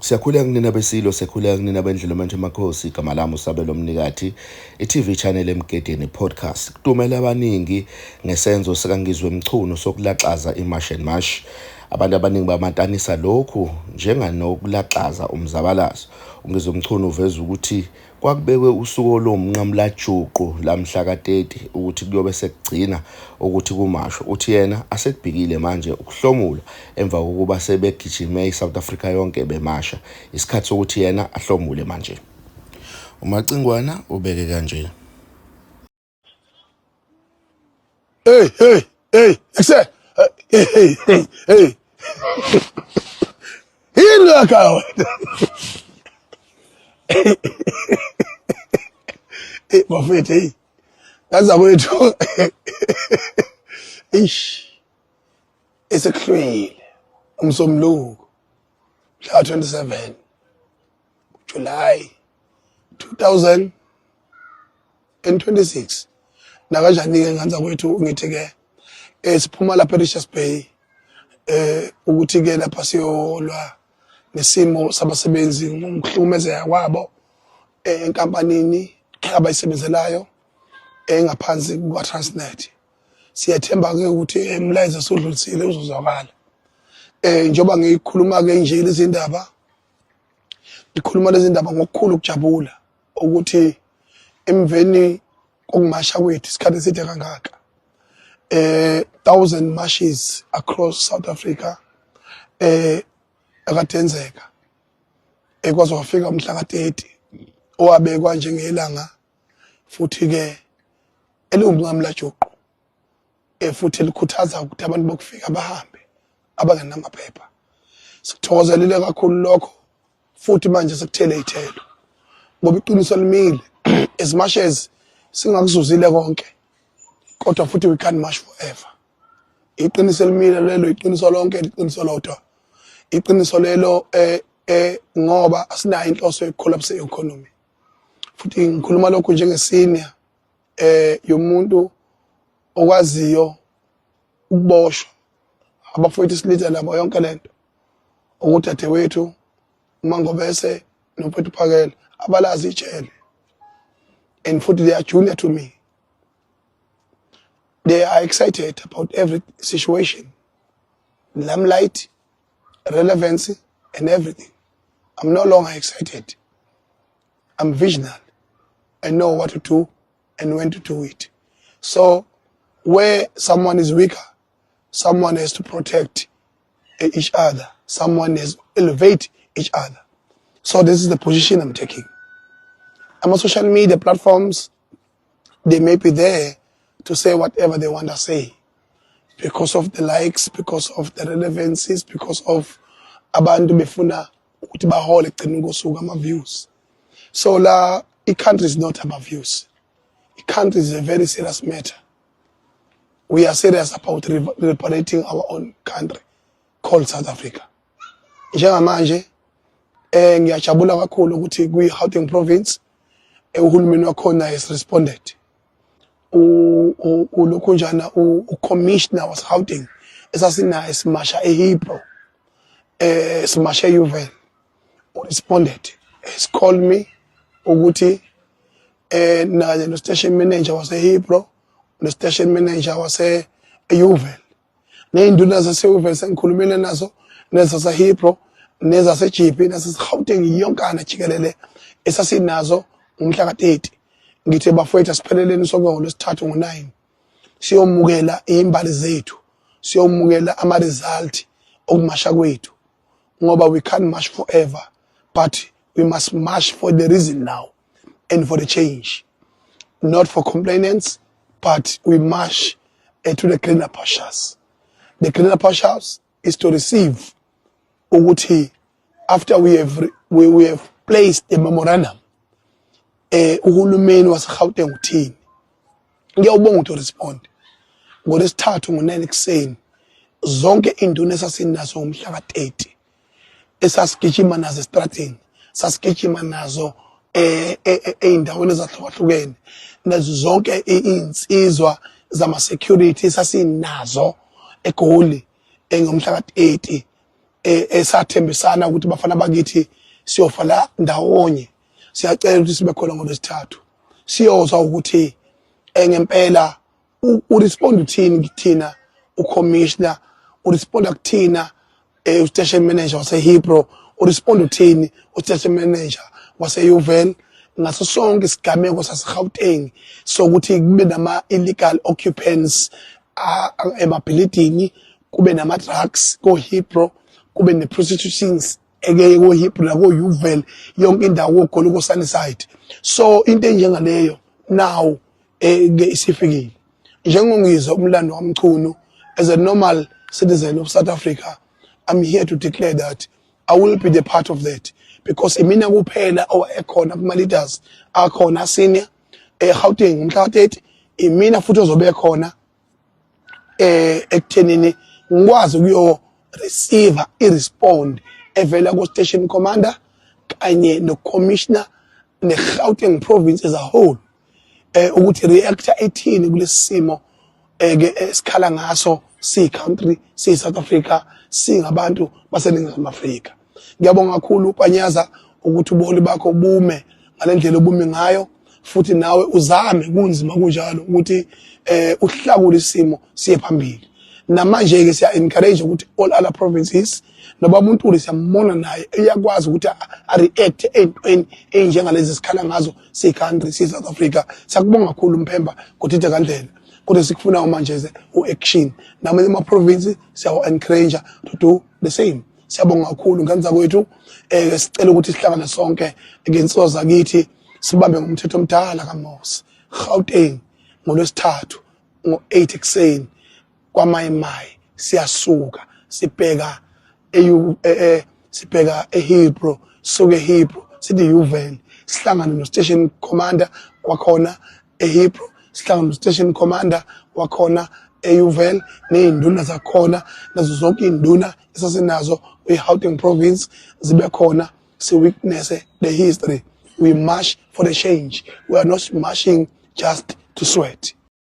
Siyakhuleka kunina beSilo, siyakhuleka kunina bendlela manje makhosi, igama lami uSabelo Mnikathi, i-TV channel Emgedeni podcast. Kutumela abaningi ngesenzo sikaNgizwe Mchunu sokulaxaza iMarch and March. Abantu abaningi bamatanisa lokhu njenganokulakxaza umzabalazo. UNgizwe Mchunu uveza ukuthi Kwakubekwe usuku oluwumnqamulajuqu lamhla ka-30 ukuthi kuyobe sekugcina ukuthi kumashwe. Uthi yena asekubhikile manje ukuhlomula emva kokuba sebegijime iSouth Africa yonke bemasha. Isikhathi sokuthi yena ahlomule manje. UMacingwana ubeke kanje. Hey, hey, hey, ekse. Hey, hey, hey, hey. Yini la wena? Eh, bafethu, hey. Ngaza kwethu. Eish. Esekuhlwile. Umsombuluko. Mhla 27 July 2000 N26 nakanjani-ke nganza kwethu ngithi-ke um siphuma lapha e-Richards Bay eh ukuthi-ke lapha siyolwa nesimo sabasebenzi ngokuhlukumezeka kwabo eh, enkampanini abayisebenzelayo engaphansi kuka-Transnet. Siyathemba-ke ukuthi umlayezo esudlulisile uzozwakala. Eh njengoba ngikhuluma-ke nje lezi ndaba, ngikhuluma lezi ndaba ngokukhulu ukujabula ukuthi emveni kokumasha kwethu isikhathi eside kangaka 1000 marches across South Africa akade enzeka ekwazi wafika umhla ka-30 owabekwa njengelanga futhi ke eliwumnqamulajuqu futhi elikhuthaza ukuthi abantu bokufika bahambe abangenamaphepha. Sikuthokozelile kakhulu lokho futhi manje sekuthele ithelo ngoba iqiniso limile. As much as singakuzuzile konke, kodwa futhi we can't march forever. Iqiniso elimile lelo, iqiniso lonke, iqiniso lodwa, iqiniso lelo ngoba asinayo inhloso yokucollapse economy. Futhi ngikhuluma lokhu njenge-senior yomuntu okwaziyo ukuboshwa abafowethu silitha nabo yonke lento ukudadewethu uMangobese nomfowethu Phakela abalazi ijele, and futhi they are junior to me. They are excited about every situation, limelight, relevancy and everything. I'm no longer excited. I'm visionary. I know what to do and when to do it. So where someone is weaker, someone has to protect each other. Someone has to elevate each other. So this is the position I'm taking. I'm on social media platforms. They may be there to say whatever they want to say because of the likes, because of the relevancies, because of abantu befuna ukuthi bahole ekugcineni kosuku ama-views. So la i-country is not about views. I-country is a very serious matter. We are serious about liberating our own country called South Africa. Njengamanje ngiyajabula kakhulu ukuthi kwi-Gauteng province uhulumeni wakhona has responded. Ulokhunjana ucommissioner waseGauteng esasinaye simasha eHillbrow, simasha eYeoville, responded, has called me ukuthi naye no station manager waseHillbrow, no station manager wase eYeoville, ney'nduna zaseYeoville sengikhulumile nazo, nezaseHillbrow, nezaseJeppe, naseGauteng yonkana jikelele esasinazo ngomhla ka-30. Ngithe bafowethu asipheleleni sonke ngolwesithathu ngo-9 siyomukela iy'mbali zethu, siyomukela ama-result okumasha kwethu, ngoba we can't march forever, but we must march for the reason now and for the change, not for complainants, but we march to the greener pastures. The greener pastures is to receive ukuthi after we have placed the memorandum, uhulumeni waseGauteng uthini. Ngiyawubonga ukuthi respond ngolwesithathu ngo-9 ekuseni. Zonke induna esasinazo ngomhla ka-30 esasigijima nazo estratini, sasigijima nazo ey'ndaweni ezahlukahlukene, nazo zonke iy'nsizwa zama-security sasinazo eGoli ngomhla ka-30. Esathembisana ukuthi bafana bakithi siyofa la ndawonye. Siyacela ukuthi sibe khona ngolwesithathu, siyozwa ukuthi ngempela urespond uthini kuthina ucommissioner, uresponda kuthina ustation manager waseHillbrow, urespond uthini ustation manager wase-Yeoville ngaso sonke isigameko saseGauteng sokuthi kube nama illegal occupants emabhilidini, kube nama drugs ko-Hillbrow, kube ne-prostitutions eke ko-Hillbrow nako-Yeoville, yonke indawo koGoli, ko-Sunnyside. So into enjengaleyo now ke isifikile. Njengongizwe umlando waMchunu, as a normal citizen of South Africa, I'm here to declare that I will be the part of that, because imina kuphela owayekhona kuma leaders akhona senior eGauteng umhla ka-30. Imina futhi ozobe khona ekuthenini ngikwazi ukuyo receive i-respond evela ku station commander kanye no commissioner ne Gauteng province as a whole, ukuthi reacta ethini kulesi simo ke esikhala ngaso si country, si South Africa, singabantu baseNingizimu Afrika. Ngiyabonga kakhulu, Panyaza, ukuthi ubuholi bakho bume ngalendlela obume ngayo, futhi nawe uzame kunzima kunjalo ukuthi uhlakule isimo siye phambili. Namanje ke siya encourage ukuthi all other provinces, noba umuntu siyambona naye uyakwazi ukuthi a react entweni enjengalezi sikhala ngazo si country, si South Africa. Siyakubonga kakhulu, Mphemba Godide kaNdlela, kodwa sikufuna manje ze u-action. Namanye ama province siyawa encourage to do the same. Siyabonga kakhulu, ngane zakwethu. Sicela ukuthi sihlangane sonke ngensizwa zakithi, sibambe ngomthetho omdala kaMose. Gauteng ngolwesithathu ngo-8 ekuseni kwaMayimayi siyasuka, sibheka eyu sibheka eHillbrow, suke eHillbrow sithi Yeoville, sihlangane no station commander wakhona eHillbrow, sihlangane no station commander wakhona eYeoville, nezinduna zakhona nazo zonke izinduna esasinazo kwi-Gauteng province zibe khona, si witness the history. We march for the change, we are not marching just to sweat.